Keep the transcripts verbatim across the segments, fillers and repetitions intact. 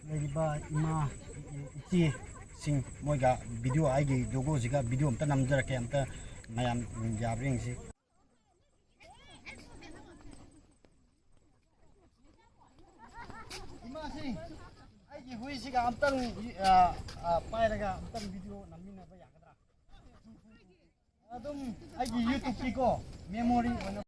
ꯂꯩꯔꯤꯕ ꯏꯃꯥ, ꯏꯆꯦꯁꯤꯡ ꯃꯣꯏꯒ ꯚꯤꯗꯤꯑꯣ, ꯑꯩꯒꯤ ꯖꯣꯒꯣꯁꯤꯒ ꯚꯤꯗꯤꯑꯣ ꯑꯝꯇ ꯅꯝꯖꯔꯛꯀꯦ, ꯑꯝꯇ ꯃꯌꯥꯝ ꯌꯥꯕ꯭ꯔꯥ ꯌꯦꯡꯁꯤ꯫ ꯏꯃꯥꯁꯤꯡ, ꯑꯩꯒꯤ ꯍꯨꯏꯁꯤꯒ ꯑꯝꯇꯪ, ꯑ, ꯑ, ꯄꯥꯏꯔꯒ ꯑꯝꯇꯪ ꯚꯤꯗꯤꯑꯣ ꯅꯝꯃꯤꯟꯅꯕ ꯌꯥꯒꯗ꯭ꯔꯥ? ꯑꯗꯨꯝ ꯑꯩꯒꯤ YouTubeꯀꯤꯀꯣ memory ꯑꯣꯏꯅ꯫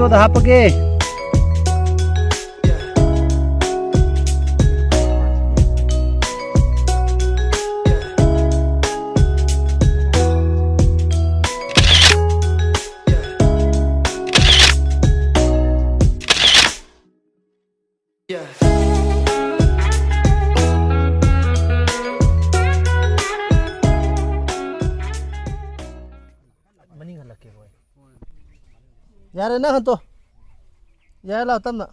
ꯗ ꯍꯥꯞꯄꯒꯦ꯫ ꯃꯅꯤꯡ ꯍꯜꯂꯛꯀꯦ ꯍꯣꯏ꯫ ꯌꯥꯔꯦ, ꯅꯪ ꯍꯟꯇꯣ꯫ ꯌꯥꯔꯦ, ꯂꯥꯛꯑꯣ, ꯇꯞꯅ꯫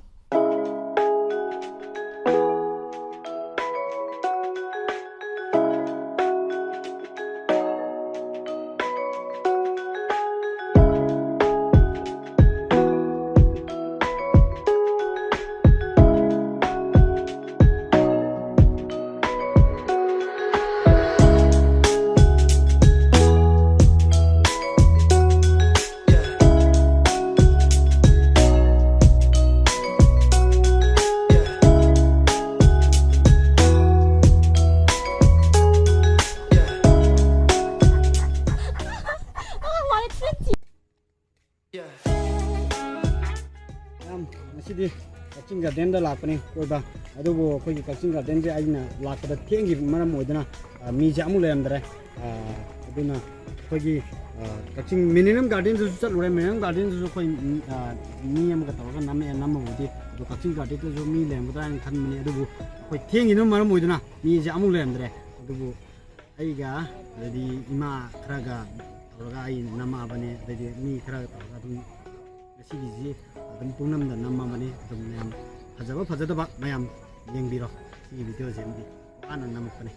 ꯃꯌꯥꯝ, ꯉꯁꯤꯗꯤ ꯀꯛꯆꯤꯡ ꯒꯥꯔꯗꯦꯟꯗ ꯂꯥꯛꯄꯅꯤ ꯀꯣꯏꯕ꯫ ꯑꯗꯨꯕꯨ ꯑꯩꯈꯣꯏꯒꯤ ꯀꯛꯆꯤꯡ ꯒꯥꯔꯗꯦꯟꯁꯦ ꯑꯩꯅ ꯂꯥꯛꯄꯗ ꯊꯦꯡꯈꯤꯕ ꯃꯔꯝ ꯑꯣꯏꯗꯨꯅ, ꯑ, ꯃꯤꯁꯦ ꯑꯃꯨꯛ ꯂꯩꯔꯝꯗ꯭ꯔꯦ꯫ ꯑ, ꯑꯗꯨꯅ ꯑꯩꯈꯣꯏꯒꯤ, ꯑ, ꯀꯛꯆꯤꯡ ꯃꯤꯂꯦꯅꯤꯌꯝ ꯒꯥꯔꯗꯦꯟꯗꯁꯨ ꯆꯠꯂꯨꯔꯦ꯫ ꯃꯤꯂꯦꯅꯤꯌꯝ ꯒꯥꯔꯗꯦꯟꯗꯁꯨ ꯑꯩꯈꯣꯏ, ꯎꯝ, ꯑ, ꯃꯤ ꯑꯃꯒ ꯇꯧꯔꯒ ꯅꯝꯃꯛꯑꯦ, ꯅꯝꯃꯕꯨꯗꯤ꯫ ꯑꯗꯣ ꯀꯛꯆꯤꯡ ꯒꯥꯔꯗꯦꯟꯗꯁꯨ ꯃꯤ ꯂꯩꯔꯝꯒꯗ꯭ꯔꯥ ꯍꯥꯏꯅ ꯈꯟꯕꯅꯤ, ꯑꯗꯨꯕꯨ ꯑꯩꯈꯣꯏ ꯊꯦꯡꯈꯤꯕꯅ ꯃꯔꯝ ꯑꯣꯏꯗꯨꯅ ꯃꯤꯁꯦ ꯑꯃꯨꯛ ꯂꯩꯔꯝꯗ꯭ꯔꯦ꯫ ꯑꯗꯨꯕꯨ ꯑꯩꯒ, ꯑꯗꯩꯗꯤ ꯏꯃꯥ ꯈꯔꯒ ꯇꯧꯔꯒ ꯑꯩ ꯅꯝꯃꯛꯑꯕꯅꯦ, ꯑꯗꯩꯗꯤ ꯃꯤ ꯈꯔꯒ ꯇꯧꯔꯒ ꯑꯗꯨꯝ ꯉꯁꯤꯒꯤꯁꯤ ꯑꯗꯨꯝ ꯄꯨꯡꯅꯝꯗ ꯅꯝꯃꯕꯅꯤ꯫ ꯑꯗꯨꯝ ꯃꯌꯥꯝ ꯐꯖꯕ ꯐꯖꯗꯕ ꯃꯌꯥꯝ ꯌꯦꯡꯕꯤꯔꯣ꯫ ꯁꯤꯒꯤ ꯚꯤꯗꯤꯑꯣꯁꯦ ꯑꯃꯗꯤ ꯋꯥꯅ ꯅꯝꯃꯛꯄꯅꯦ꯫